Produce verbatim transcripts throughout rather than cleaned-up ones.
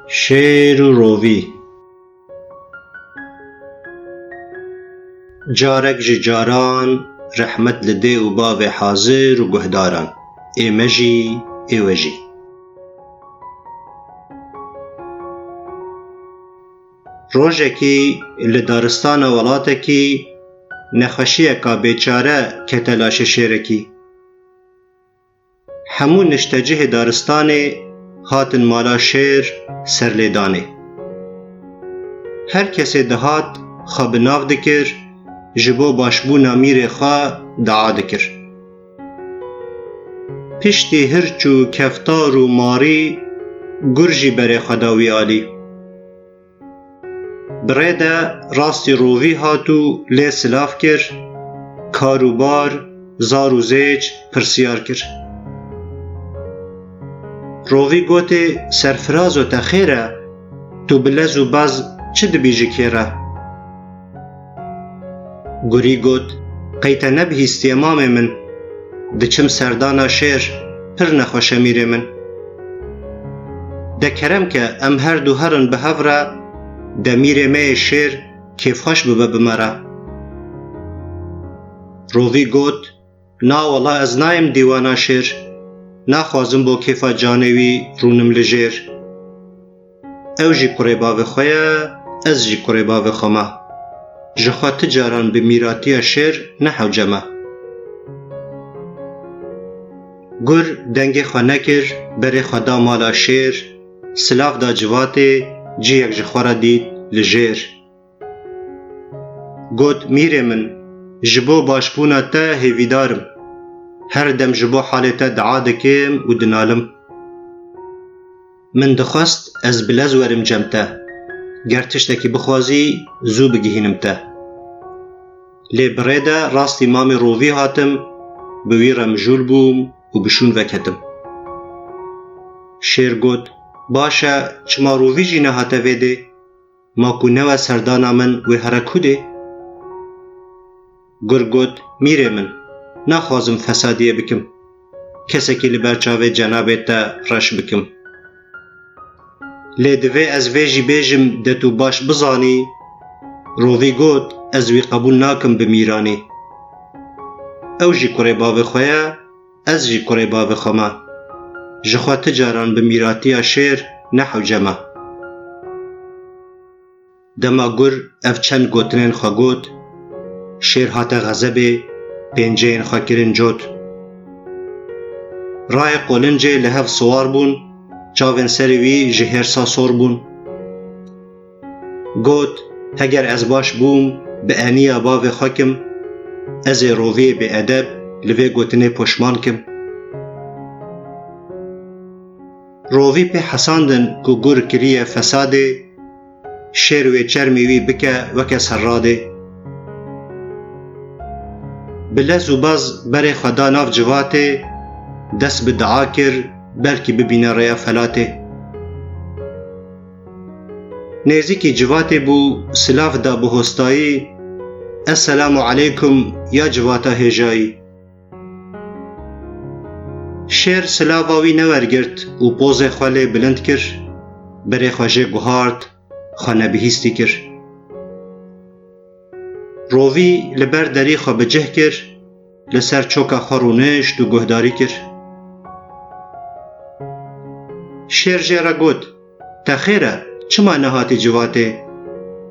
Şêr û rovî. Carek ji caran rehmet li dê û bavê hazir û guhdaran, ê me jî, ê we jî. Rojekî li daristana welatekî nexweşiyeka bêçare kete laşê şêrekî. Hemû niştecihê daristanê hatin mala şêr serlêdanê. Her kesê dihat xwe bi nav dikir, ji bo başbûna mîrê xwe dua dikir. Piştî hirç û keftar û marî, gur jî berê xwe da wî alî. Bi rê de rastî rovî hat û lê silav kir, kar û bar, zar û zêç pirsiyar kir. Rovî gotê, serfirazo, te xêr e, tu bi lez û baz çi dibî ji kê re? Gurî got, qey te nebihîstiye mamê min, diçim serdana şêr, pir nexweş e mîrê min. De kerem ke em her du herin bi hev re, de mîrê me yê şêr kêfxweş bibe bi me re. Rovî got, na wela ez nayêm dîwana şêr, naxwazim bo kêfa canê wî rûnim li jêr. Ew jî kurê bavê xwe ye, ez jî kurê bavê xwe me. Ji xwe ti caran bi mîratiya şêr ne hewce me. Gur dengê xwe nekir, berê xwe da mala şêr, silav da civatê, cihek ji xwe re dît li jêr. Got, mîrê min, ji bo başbûna te hêvîdar im. Her dem ji bo halê te dua dikim û dinalim. Min dixwest ez bi lez werim cem te. Ger tiştekî bixwazî, zû bigihînim te. Lê bi rê de rastî mamê rovî hatim, bi wî re mijûl bûm û bi şûn veketim. Şêr got, baş e, çima rovî jî nehate vê dê? Ma ku newe serdana min wê here ku dê? Gur got, mîrê min, naxwazim fesadiyê bikim. Kesekî li ber çavê cenabê te reş bikim. Lê divê ez vê jî bêjim, de tu baş bizanî, rovî got, ez wî qebûl nakim bi mîranî. Ew jî kurê bavê xwe ye, ez jî kurê bavê xwe me. Ji xwe ti caran bi mîratiya şêr ne hewce me. Dema gur ev çend gotinên xwe got, şêr hate xezebê, pênceyên xwe kirin cot. Rayê qolincê li hev siwar bûn, çavên serê wî ji hêrsa sor bûn. Got, heger ez baş bûm, bi eniya bavê xwe kim, ez ê roviyê bêedeb li vê gotinê poşman kim. Rovî pê hesandin ku gur kiriye fesadê, şêr wê çermê wî bike weke serradê. Bi lez û baz berê xwe da nav civatê, dest bi dua kir, belkî bibîne rêya felatê. Nêzîkî civatê bû, silav da bi hostayî, Esselamu aleykum ya civata hêjayî. Şêr silava wî newergirt û pozê xwe lê bilind kir, berê xwe jê guhart, xwe nebihîstî kir. Rovî li ber derî xwe bi cih kir, li ser çoka xwe rûnişt û guhdarî kir. Şêr jê re got, te xêr e, çima nehatî civatê?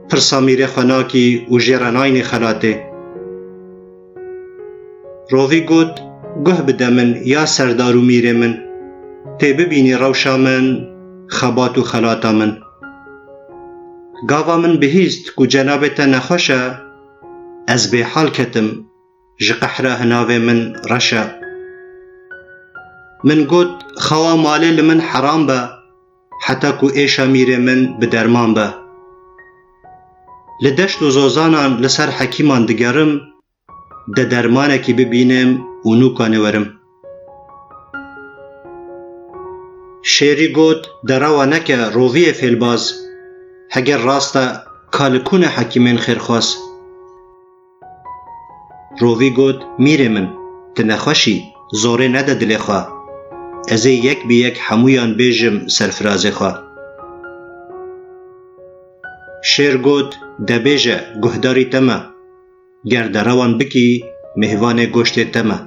Pirsa mîrê xwe nakî û jê re naynî xelatê. Rovî got, guh bide min ya serdar û mîrê min, tê bibînî rewşa min, xebat û xelata min. Gava min bihîst ku cenabê te nexweş e, ez bêhal ketim, ji qehra hinavê min reş e. Min got, xewa malê li min heram be, heta ku êşa mîrê min bi derman be. Li deşt û zozanan li ser hekîman digerim, de dermanekî bibînim û nûkanê werim. Şêrî got, de rewa neke roviyê fêlbaz, heger rast e, ka li ku ne hekîmên xêrxwaz? Rovî got, mîrê min, tu nexweş î, zorê nede dilê xwe. Ez ê yek bi yek hemûyan bêjim serfirazê xwe. Şêr got, de bêje, guhdarî te me. Ger derewan bikî, mêvanê goştê te me.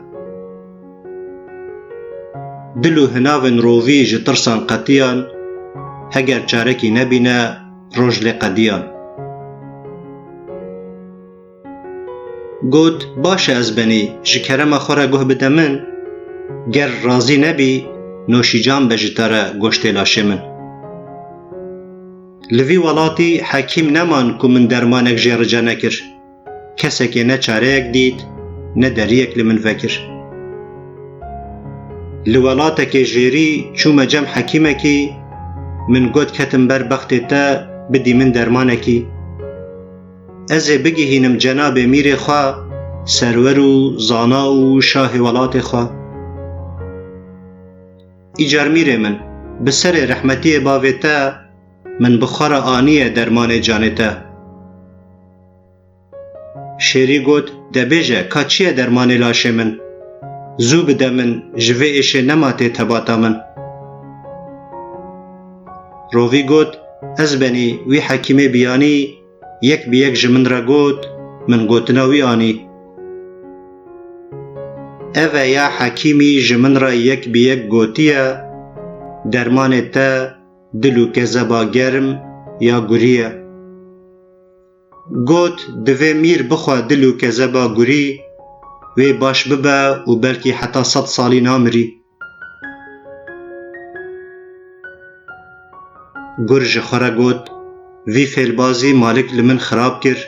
Dil û hinavên rovî ji tirsan qetiyan, heger çarekî nebîne, roj lê qediyan. Got, baş e, ez benî, ji kerema xwe re guh bide min. Ger razî nebî, noşîcan be ji te re goştê laşê min. Li vî welatî hekîm neman ku min dermanek jê rica nekir. Kesekê ne çareyek dît, ne deriyek li min vekir. Li welatekê jêrî çûme cem hekîmekî, min got, ketim ber bextê te, bidî min dermanekî. Ez ê bigihînim cenabê mîrê xwe, serwer û zana û şahê welatê xwe. Îcar mîrê min, bi serê rehmetiyê bavê te, min bi xwe re aniye dermanê canê te. Şêrî got, de bêje, ka çi ye dermanê laşê min? Zû bide min, ji vê êşê nema tê tebata min. Rovî got, ez benî, wî hekîmê biyanî, yek bi yek ji min re got, min gotina wî anî. Ev e ya hekîmî ji min re yek bi yek gotiye, dermanê te dil û kezeba germ ya gurî ye. Got, divê mîr bixwe dil û kezeba gurî, wê baş bibe û belkî heta sed salî namirî. Gur ji xwe re got, vî fêlbazî malik li min xirab kir,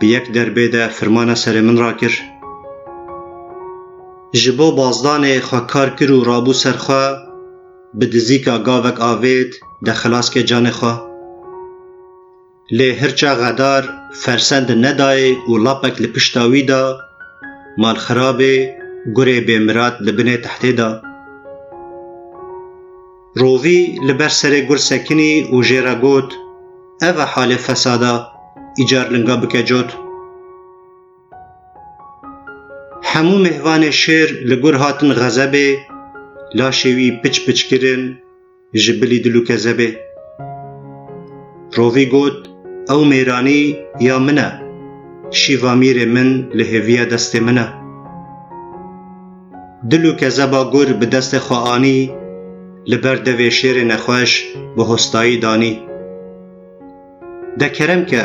bi yek derbê de firmana serê min rakir. Ji bo bazdanê xwe kar kir û rabû ser xwe, bi dizîka gavek avêt de xilas ke canê xwe. Lê hirça xedar fersend nedayê û lapek li pişta wî da, malxirabê gurê bêmirad li binê tehtê da. Rovî li ber serê gur sekinî û jê re got, ev e halê fesada, îcar linga bike cot. Hemû mêvanê şêr li gur hatin xezebê, laşê wî piç piç kirin, ji bilî dil û kezebê. Rovî got, ew mêranî ya min e, şîva mîrê min li hêviya destê min e. Dil û kezeba gur bi destê xwe anî, li ber devê şêrê nexweş bi hostayî danî. De kerem ke,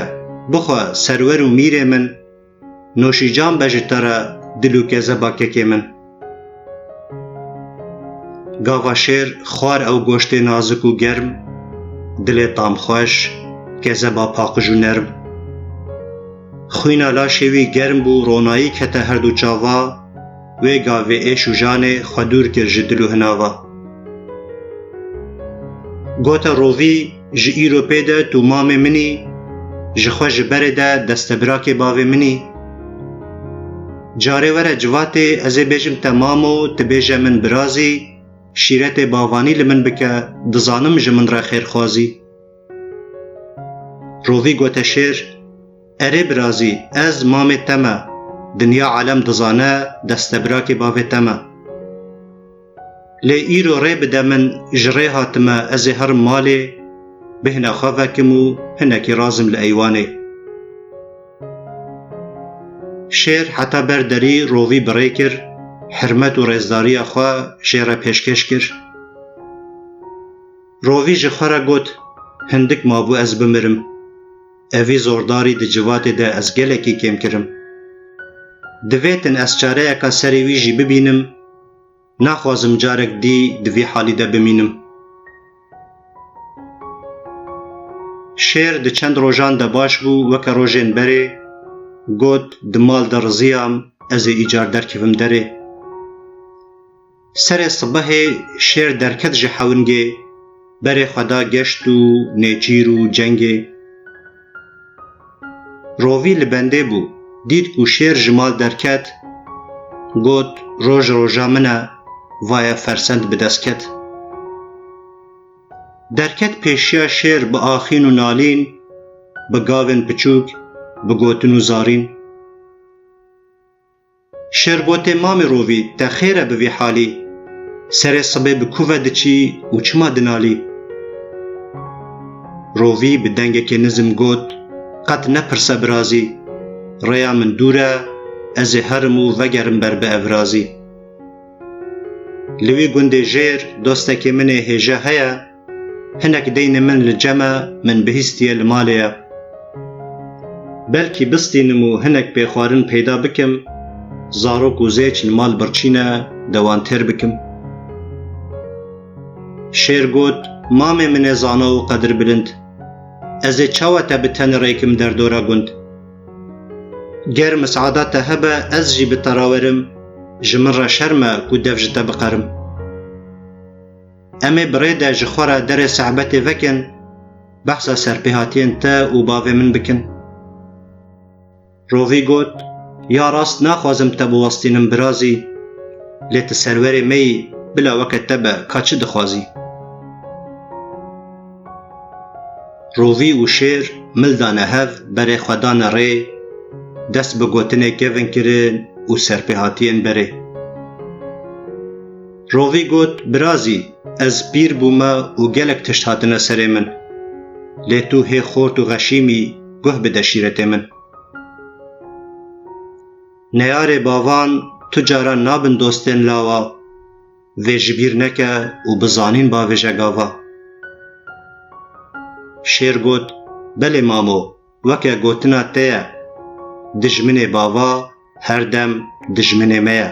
bixwe serwer û mîrê min, noşîcan be ji te re dil û kezeba kekê min. Gava şêr xwar ew goştê nazik û germ, dilê tamxweş, kezeba paqij û nerm. Xwîna laşê wî germ bû, ronayî kete her du çava, wê gavê êş û janê xwe dûr kir ji dil û hinava. Gote rovî, ji îro pê de tu mamê min î, ji xwe ji berê de destebirakê bavê min î. Carê were civatê, ez ê bêjim te mamo, tu bêje min birazî, şîretê bavanî li min bike, dizanim ji min re xêrxwazî. Rovî gote şêr, erê birazî, ez mamê te me, dinya alem dizane destebirakê bavê te me. Lê îro rê bide min, ji rê hatime, ez ê herim malê, bêhna xwe vekim û hinekî razim li eywanê. Şêr heta ber derî rovî bi rê kir, hirmet û rêzdariya xwe jê re pêşkêş kir. Rovî ji xwe re got, hindik mabû ez bimirim. Evî zordarî di civatê de ez gelekî kêm kirim. Divêtin ez çareyeka serê wî jî bibînim, naxwazim carek dî di vî halî de bimînim. Şêr di çend rojan de baş bû, weke rojên berê, got, di mal de riziyam, ez ê îcar derkevim derê. Serê sibehê şêr derket ji hewingê, berê xwe da geşt û nêçîr û cengê. Rovî li bendê bû, dît ku şêr ji mal derket, got, roj roja min e, vaye fersend bi dest ket. Derket pêşiya şêr bi axîn û nalîn, bi gavên piçûk, bi gotin û zarîn. Şêr gotê, mamê rovî, te xêr e bi vî halî? Serê sibê bi ku ve diçî û çima dinalî? Rovî bi dengekê nizm got, "Qet nepirse birazî, rêya min dûr e, ez ê herim û vegerim ber bi evrazî. Li wî gundê jêr dostekê min ê hêja heye, hinek deynê min li cem e, min bihîstiye li malê ye. Belkî bistînim û hinek pêxwarin peyda bikim, zarok û zêç li mal birçî ne, de wan têr bikim." Şêr got, "Mamê min ê zana û qedirbilind, ez ê çawa te bi tenê rêkim derdora gund? Ger misada te hebe, ez jî bi te re werim, ji min re şerm e ku dev ji te biqerim. Em ê bi rê de ji xwe re derê sehbetê vekin, behsa serpêhatiyên te û bavê min bikin." Rovî got, "Ya rast naxwazim te biwestînim birazî, lê tu serwerê me yî, bila weke te be, ka çi dixwazî?" Rovî û şêr mil dane hev, berê xwe dane rê, dest bi gotinê kevin kirin û serpêhatiyên berê. Rovî got, "Birazî, ez pîr bûme û gelek tişt hatine serê min. Lê tu hê xort û xeşîm î, guh bide şîretê min. Neyarê bavan tu caran nabin dostên lawa. Vê ji bîr neke û bi zanîn bavêje gava." Şêr got, "Belê mamo, weke gotina te ye. Dijminê bava her dem dijminê me ye."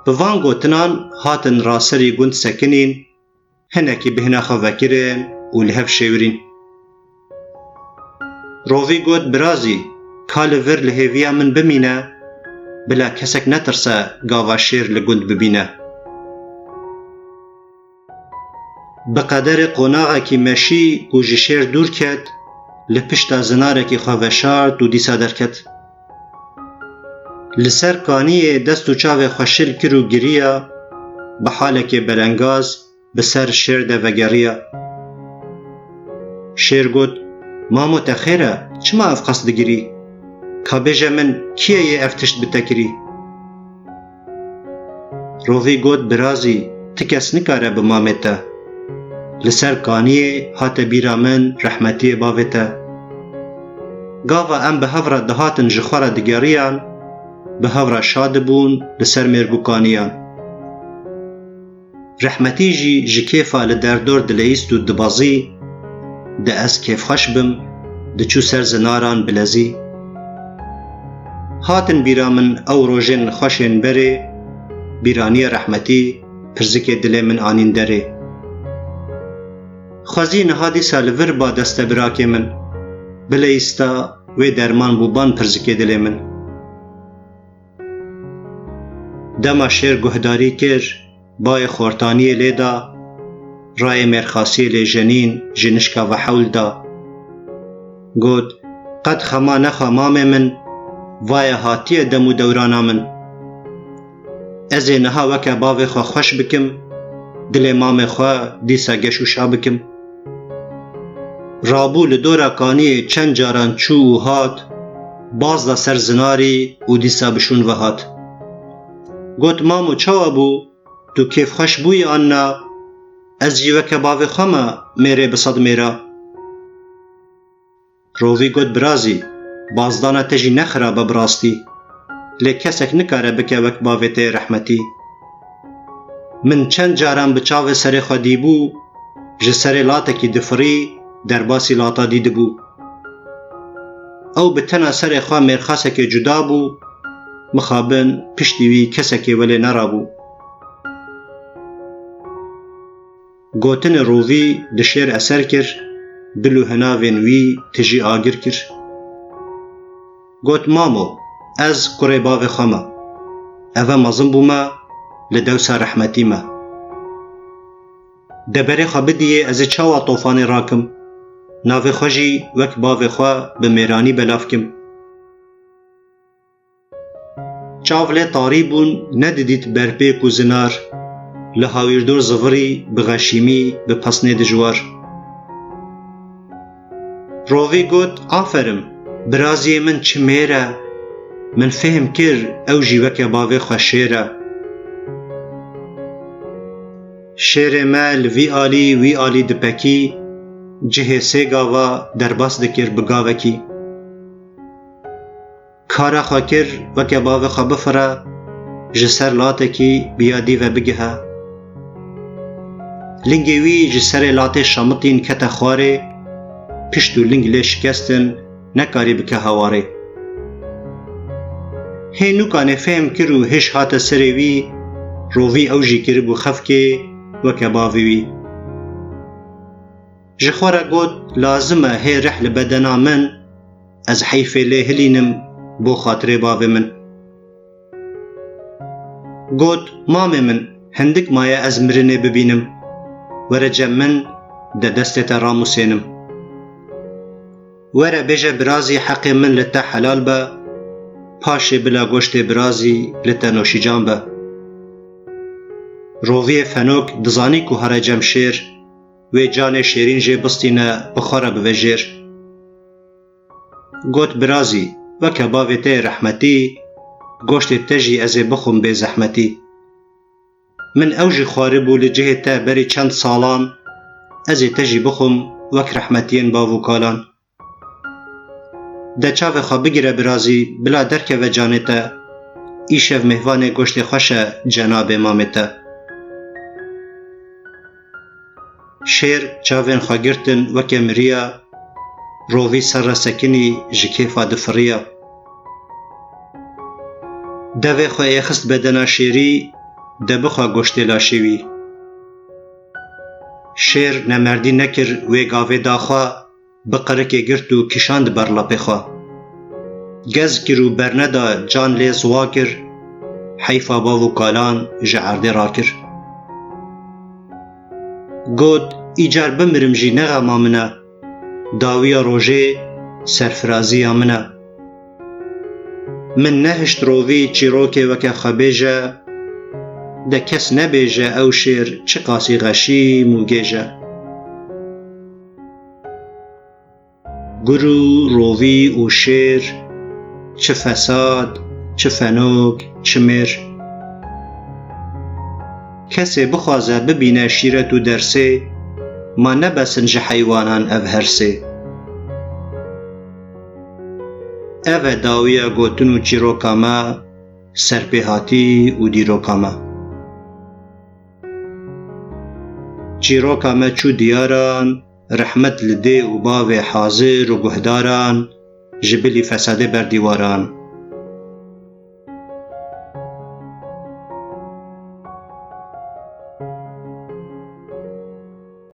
Bi van gotinan hatin raserî gund sekinîn, hinekî bêhna xwe vekirin û li hev şêwirîn. Rovî got, "Birazî, ka li vir li hêviya min bimîne, bila kesek netirse gava şêr li gund bibîne." Bi qederê qonaxekî meşî ku ji şêr dûr ket, li pişta zinarekî xwe veşart û dîsa derket. Li ser kaniyê dest û çavê xwe şil kir û giriya, bi halekê belengaz bi ser şêr de vegeriya. Şêr got, "Mamo, te xêr e, çima ev qas digirî? Ka bêje min, kî ye yê ev tişt bi te kirî?" Rovî got, "Birazî, ti kes nikare bi mamê te. Li ser kaniyê hate bîra min rehmetiyê bavê te. Gava em bi hev re dihatin ji xwe re digeriyan, bi hev re şa dibûn li ser mêrg û kaniyan. Rehmetî jî ji kêfa li derdor dileyîst û dibezî, de ez kêfxweş bim, diçû ser zinaran bilezî. Hatin bîra min ew rojên xweşên berê, bîraniyê rehmetî, pirzikê dilê min anîn derê. Xwezî niha dîsa li vir ba deste birakê min, bileyîsta wê derman bû ban pirzikê dilê min." Dema şêr guhdarî kir, bayê xortaniyê lê da, rayê mêrxasiyê lê jenîn ji nişka ve hewl da. Got, "Qet xema nexa mamê min, vaye hatiye dem û dewrana min. Ez ê niha weke bavê xwe xweş bikim, dilê mamê xwe dîsa geş û şa bikim." Rabû li dora kaniyê çend caran çû û hat, baz da ser zinarî û dîsa bi şûn ve hat. Got, "Mamo, çawa bû? Tu kêfxweş bûyî an na? Ez jî weke bavê xwe me mêrê bi sed mêra." Rovî got, "Birazî, bazdana te jî ne xirab e bi rastî. Lê kesek nikare bike wek bavê te yê rehmetî. Min çend caran bi çavê serê xwe dîbû, ji serê latekî difirî, derbasî lata dî dibû. Ew bi tena serê xwe mêrxasekê cuda bû, mixabin piştî wî kesekê welê nerabû." Gotinê rovî di şêr eser kir, dil û hinavên wî tijî agir kir. Got, "Mamo, ez kurê bavê xwe me. Eve mezin bûme, li dewsa rehmetî me. De berê xwe bidiyê, ez ê çawa tofanê rakim? Navê xwe jî wek bavê xwe bi mêranî belav kim." Çav lê tarî bûn, nedidît berpêk û zinar, li hawîrdor zivirî bi xeşîmî, bi pesnê dijwar. Rovî got, "Aferin, biraziyê min çi mêr e, min fêhm kir ew jî weke bavê xwe şêr e." Şêrê me li vî alî wî alî dipekî, cihê sê gava derbas dikir bi gavekî. Kara xwe kir weke bavê xwe bifire, ji ser latekî bi ya dî ve bigihe. Lingê wî ji serê latê şamitîn kete xwarê, pişt û ling lê şikestin, nekarî bike hewarê. Hê nûkanê fêhm kir û hêş hate serê wî, rovî ew jî kiribû xefkê weke bavê wî. Ji xwe re got, lazim e hê rih li bedena min, ez heyfê lê hilînim bo xatirê bavê min. Got, mamê min, hindik maye ez mirinê bibînim. Were cem min, de destê te ramûsênim. Were bêje birazî heqê min li te helal be, paşê bila goştê birazî li te noşîcan be. Roviyê fenok dizanî ku here cem şêr, wê canê şêrîn jê bistîne bi xwe re bive jêr. Got, birazî, weke bavê te yê rehmetî, goştê te jî ez ê bixwim bê zehmetî. Min ew jî xwaribû li cihê te berî çend salan, ez ê te jî bixwim wek rehmetiyên bav û kalan. De çavê xwe bigire birazî, bila derkeve canê te, îşev mêvanê goştê xweş e cenabê mamê te. Şêr çavên xwe girtin weke miriya, rovî ser re sekinî ji kêfa difiriya. Devê xwe êxist bedena şêrî, de bixwe goştê laşê wî. Şêr nemerdî nekir wê gavê daxwa, bi qirikê girt û kişand ber lapê xwe. Gez kir û berneda can lê ziwa kir, heyfa bav û kalan ji erdê rakir. Got, îcar bimirim jî ne xema min e, dawiya rojê serfiraziya min e. Min nehişt rovî çîrokê weke xwe bêje, de kes nebêje ew şêr çiqasî xeşîm û gêj e. Gur û rovî û şêr, çi fesad, çi fenog, çi mêr. Kesê bixwaze bibîne şîret û dersê, ma nebesin ji heywanan ev her sê. Ev e dawiya gotin û çîroka me, serpêhatî û dîroka me. Çîroka me çû diyaran, rehmet li dê û bavê hazir û guhdaran, ji bilî fesadê ber dîwaran.